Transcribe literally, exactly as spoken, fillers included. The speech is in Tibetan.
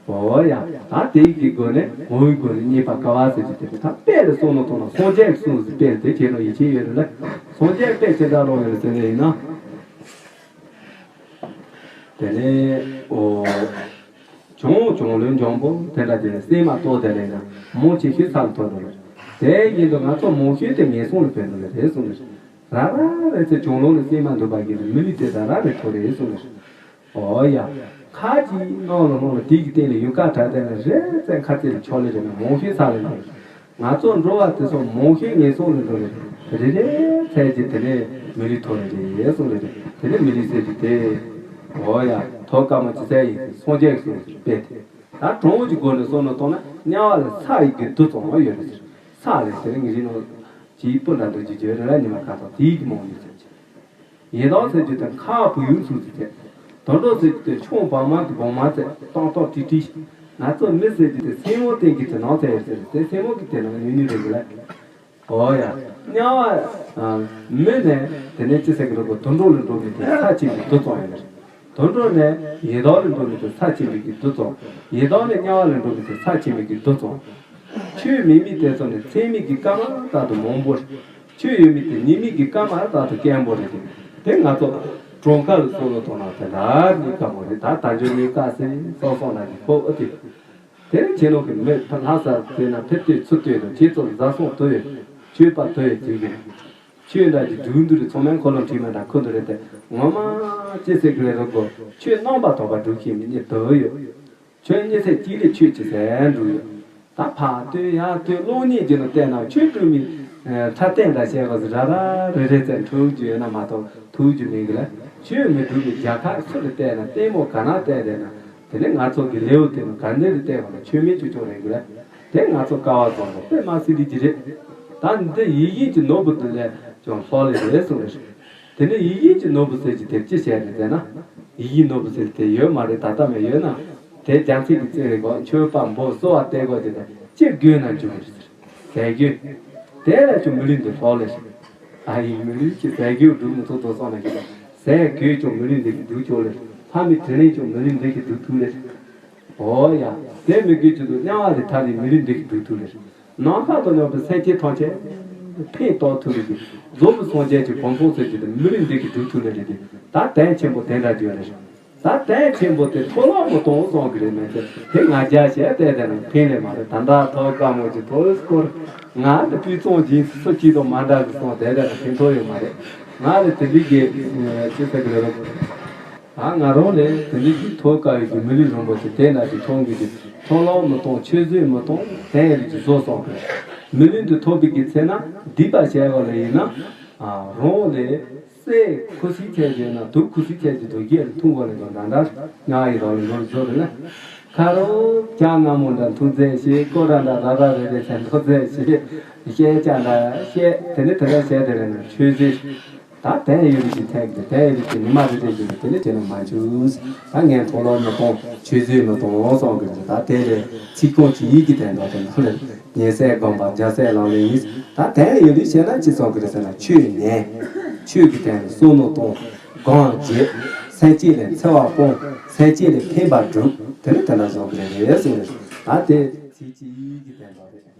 ཨོ་ཡ། ད་དེའི་གི་སྒོ་ནས་ངོ་བོའི་སྒོ་ནས་རྙེད་པ་དཀའ་བ་ཟེར་གྱི་དེ་རེད། ད་དཔེ་ལ་བསམ་བློ་གཏོང་ན་སངས་རྒྱས་ཀྱི་གསུང་ཟེར་དཔེ་དེ་ཁྱེད་རང་ཡིད་ཆེས་ཡོད་རེད་ལ། སངས་རྒྱས་དཔེ་ཅི་འདྲ་ལོང་ཡོད་ཟེར་ནས་ཡིན་ན། དེ་ནས་ཨོ། བྱང་བྱང་ལོས་འཇམ་པོ་དེ་འདྲ་དེ་ནས་སྲན་མ་གཏོགས་དེ་ལས་ན་མང་ཆེ་ཤོས་ས་ལ་ཐོན་འགྲོ་རེད། དེ་ཡིན་དུས་ང་ཚོ་མང་ཤོས་དེ་ངན་སོང་ལ་ཕན་འགྲོ་ལེ་རེད་གསུངས་ནས། ར་ར་རེད་ཚེ་བྱང་ལོང་ལ་སྲན་མ་འདུག་པ་གི་མི་ལུས་དེ་ད་ར་རེ་ཐོ་རེད་གསུངས་ནས། ཨོ་ཡ། ཁ་ཅིག་སྣང་ལ་སྣང་ལ་དེ་གི་སྟེང་ལ་ཡུལ་ཀ་དྲ་དེ་ལ་རེ་ཙམ་ཁ་ཚིག་ལ་ཆོག་ལེ་རེད་ན་མང་ཤོས་ས་ལ་འགྲོ་རེད། ང་ཚོ་འགྲོ་བ་དེ་ཚོ་མང་ཤོས་ངན་སོང་ལ་འགྲོ་རེད། རེ་རེ་ཚད་ཀྱི་དེ་ནས་མི་ལུས་ཐོ་རེ་རེད་གསུངས་རེ་རེད། དེ་ནས་མི་ལུས་ཟེར་གྱི་དེ། ཨོ་ཡ། ཐོ་དཀའ་མོ་ཅི་ཚད་ཡིན་སངས་རྒྱས་ཀྱི་གསུང་དཔེ་དེ། ད་གྲངས་ཀྱི་སྒོ་ནས་བསམ་བློ་བཏང་ན་དམྱལ་བ་ལ་ས་ཡི་གི་རྡུལ་ཙམ་ཡོད་རེད་ཟེར། ས་ལས་དེ་རིང་གི་རིང་ནང་ཇིའི་སྤུ་འདྲ་འདུག་ཅིག་བརྗོད་རེ་ར་ཉི་མ་ཁ་དོག་དེའི་གི་མང་ཉུང་ཚད་ཅིག་ཡི་དྭགས་ཟེར་རྒྱུ་དེ་མཁའ་བུ་ཡུག་ཚུགས་ཟེར་ཚད། དུད་འགྲོ་ཟེར་རྒྱུ་དེ་ཆུང་བག་མ་གི་བག་མ་ཚད་ཏོག་ཏོག་ཏིག་ཏིག་ང་ཚོ་མི་ཟེར་རྒྱུ་དེ་སེན་མོ་སྟེང་གི་དེ་ནང་ཚད་ཡོད་ཟེར་ཏེ་སེན་མོ་གི་དེ་ནང་ཉུང་ཉུང་རེད་གི་ལ། ཨོ་ཡ། དམྱལ་བ། མི་ནས་དེ་ནས་ཅི་ཟེར་གི་རེད་གོ་དུད་འགྲོ་ལ་འགྲོ་མི་དེ་ས་ཆེན་པོའི་རྡུལ་ཙམ་ཡོད་རེད། དུད་འགྲོ་ནས་ཡི་དྭགས་ལ་འགྲོ་མི་དེ་ས་ཆེན་པོའི་གི་རྡུལ་ཙམ། ཡི་དྭགས་ནས་དམྱལ་བ་ལ་འགྲོ་མི་དེ་ས་ཆེན་པོའི་གི་རྡུལ་ཙམ། ཆོས་མེད་མི་དེ་ཚོ་ནི་ཚད་མིན་གྱི་སྐར་མ་ལྟར་དུ་མང་པོ་རེད། ཆོས་ཡོད་མི་དེ་ཉི་མིག་གི་སྐར་མ་ལྟར་དུ་སྐྱེན་པོ་རེད་དེ། དེ་ང་ཚོ་གྲངས་ཀ་ལ་བསམ་བློ་གཏོང་ན་དེ་འདྲ་རྙེད་དཀའ་མོ་རེད། ད་ད་འཇོག་རྙེད་དཀའ་སེ་སོང་སོང་ན་གི་ཁོ་ཨ་དེ། དེ་རིང་ཁྱེད་རང་གི་མི་ཕར་ལྷ་སར་བལྟས་ན་ཕེབས་དུས་ཚུར་ལྟོས་དང་ཁྱེད་ཚོ་བཟའ་སོང་ལྟོས་ཡོད། ཆོས་པ་ལྟོས་ཡོད་ཟེར་གི་རེད། ཆོས་འདྲ་གི་སྒྲུག་འདུག་རེད། ཚང་མས་འཁོར་ལོ་ཁྲིད་མ་འདྲ་ཁུར་འདུག་རེད་དེ། ངོ་མ་ཅི་ཟེར་གི་རེད་རོགས་གོ་ཆོས་རྣམ་པར་དག་པ་སྒྲུག་མཁན་མི་གཉིས་དོ་ཡོད། ཆོས་ཉི་ཚེ་གཅིག་ལས་ཆོས་ཅི་ཟེར་འགྲོ་ཡོད། ད་ཕར་ལྟོས་ཡར་ལྟོས་གློག་བརྙན་གྱི་ནང་བལྟས་ན་ཆོས་སྒྲུབ་མི་ཁྲ་ལྟད་འདྲ་བཤད་པ་ཟེར་ར་ར་རེ་རེ་ཙམ་འཁྲུག་རྒྱུ་ཡོད་ན་མ་གཏོགས་ཐུག་རྒྱུ་མེད་གི་ལ། ཆོས་མི་སྒྲུབ་མི་རྒྱལ་ཁབ་སུ་ལ་བལྟས་ན་ལྟད་མོ་ག་ན་བལྟས་བསྡད་ན། དེ་ནས་ང་ཚོ་གི་ལེའུ་དེ་ནི་ག་འདྲ་རེ་བལྟས་པ་ན་ཆོས་མེད་ཆུ་ཆུང་རེད་གི་ལ། དེ་ང་ཚོ་དཀའ་བ་བཟོ་འདུག་དཔེ་མ་སྲིད་ལི་ཅི་རེད། ད་འདི་ཡིད་བཞིན་གྱི་ནོར་བུ་དེ་ལས་ཀྱང་ལྷག་ལས་རེད་གསུངས་རེད། དེ་ནས་ཡིད་བཞིན་གྱི་ནོར་བུ་ཟེར་གྱི་དེ་ཅི་བྱས་རེད་ཟེར་ན། ཡིད་བཞིན་ནོར་བུ་ཟེར་དེ་ཡོད་མ་རེད། ད་ལྟ་མེད། ཡོད་ན་དེ་རྒྱ་མཚན་གྱི་རྩིས་རེད་གོ་ཆོས་པ་འབོ་གསོ་བ་བལྟས་གོ་དེ་དེ་ཅི་དགོས་ན་འཇུག་རེད་ཟེར། ཟས་གོས། དེ་ལས་ཀྱང་མི་ལུས་འདི་ལྷག་ལས་ཟེར། ཨ་ཡིན་མི་ལུས་ཀྱི་ཟས་གོས་སྒྲུབ་མི་ཐུབ་དོ་སོང་ན་ཞིག་ཟས་གོས་ཀྱང་མི་ལུས་འདི་གི་སྒྲུབ་ཆོག་ལས། ལྷ་མི་དྲིན་ལན་ཀྱང་མི་ལུས་འདི་གི་སྒྲུབ་ཐུབ་ལས། ཨོ་ཡ། དེ་མི་དགོས་ཀྱི་འདུག་དམྱལ་བ་ལས་ཐར་ནས་མི་ལུས་འདི་གི་སྒྲུབ་ཐུབ་ལས། ནམ་མཁའ་དང་མཉམ་པའི་སེམས་ཅན་ཐམས་ཅད་ཕན་བཏགས་ཐུབ་ལས་ཀྱི་རྫོགས་པའི་སངས་རྒྱས་ཀྱི་གོ་འཕང་ཟེར་གྱི་འདུག་མི་ལུས་འདི་གི་སྒྲུབ་ཐུབ་ལས་རེད་དེ། ད་དོན་ཆེན་པོ་དེ་འདྲ་བརྗོད་ལས། ད་དོན་ཆེན་པོ་དེ་ཐོག་ལ་མི་གཏོང་བསམ་གི་རེད་མེད་ཚེ་དེ་ང་རྒྱལ་བྱས་བསྡད་དེ་ན་ཕན་ལས་མ་རེད། ད་ལྟ་ཐོག་དཀའ་མོ་ཅིག་ཐོག་སྐོར་ང་འདི་དཔེ་བཙོང་སྦྱིན་སུ་གཅིག་དང་མ་འདྲ་གི་སོང་བསྡད་དེ་ན་ཕན་ཐོགས་ཡོད་མ་རེད། ང་ལ་དེ་འདྲའི་གི་ཅི་ཟེར་གི་རེད། ད་ང་རང་ལས་དེ་འདྲའི་གི་ཐོག་དཀའ་བའི་གི་མི་ལུས་རིན་པོ་ཆེ་དེ་འདྲ་ཅིག་མཐོང་གི་ཅིག་ཐོག་ལ་མི་གཏོང་ཆོས་བཟོས་མི་གཏོང་དོན་ཡོད་ལས་ཅིག་བཟོ་སོང་གི་མི་ལུས་འདི་ཐོབ་པའི་གི་ཚེ་ན་སྡིག་པ་བྱས་པ་ལ་ཡིན་ན་རང་ལས། སྲས་ཁུ་སིའི་ཚལ་གྱི་ན་དུག་ཁུ་སིའི་ཚལ་གྱི་དུག་རྒྱལ་ལ་འཐུང་དགོས་ནས་ཀྱང་འདྲ་འདྲ་ང་ཡི་རང་ལ་ནོར་བཟོ་རེ་ལ། ཁ་རོག་ཅག་སྔ་མོ་འདྲ་འཐུང་རྩེད་བྱེད་ཀོ་ར་འདྲ་ར་ར་རེ་རེ་ཚན་འཐོག་རྩེད་བྱེད་བཤད་ཅག་འདྲ་བཤད་དེ་ནི་དེ་འདྲ་བཤད་དེ་རེ་ན་ཆོས་ཟེར། ད་དོན་ཡོད་རིགས་ཀྱི་ཐད་ཀྱི་དོན་ཡོད་རིགས་ཀྱི་ཉི་མ་རེ་རེ་ཡོད་རིགས་དེ་ནི་བྱེད་ན་མ་འཇུས། ད་ངས་མཐོང་ལོག་མི་གཏོང་ཆོས་ཟེར་མི་གཏོང་སོང་གི་རེད། ད་དེ་ལས་ཚིག་ཁོང་གི་ཡིད་ཀྱི་དོན་དག་དེ་ནང་ལས། ཉན་སའི་སྒོམ་པ་རྒྱག་སའི་ལག་ལེན་ཡིན། ད་དོན་ཡོད་རིགས་བྱས་ན་ཅི་ཙམ་གི་རེད་ཟེར་ན་ཆོས་ཉན། ཆོས་ཀྱི་དོན་ལ་བསམ་བློ་གཏོང་། སྒོམ་བྱེད། སེམས་ཅན་ལ་འཚེ་བ་སྤོང་། སེམས་ཅན་ལ་ཕན་པ་སྒྲུབ། དེ་ནི་དེ་འདྲ་བཟོ་གི་རེད་ཟེར་ནས་ད་དེ་ཚིག་གཅིག་གི་དོན་དག་རེད།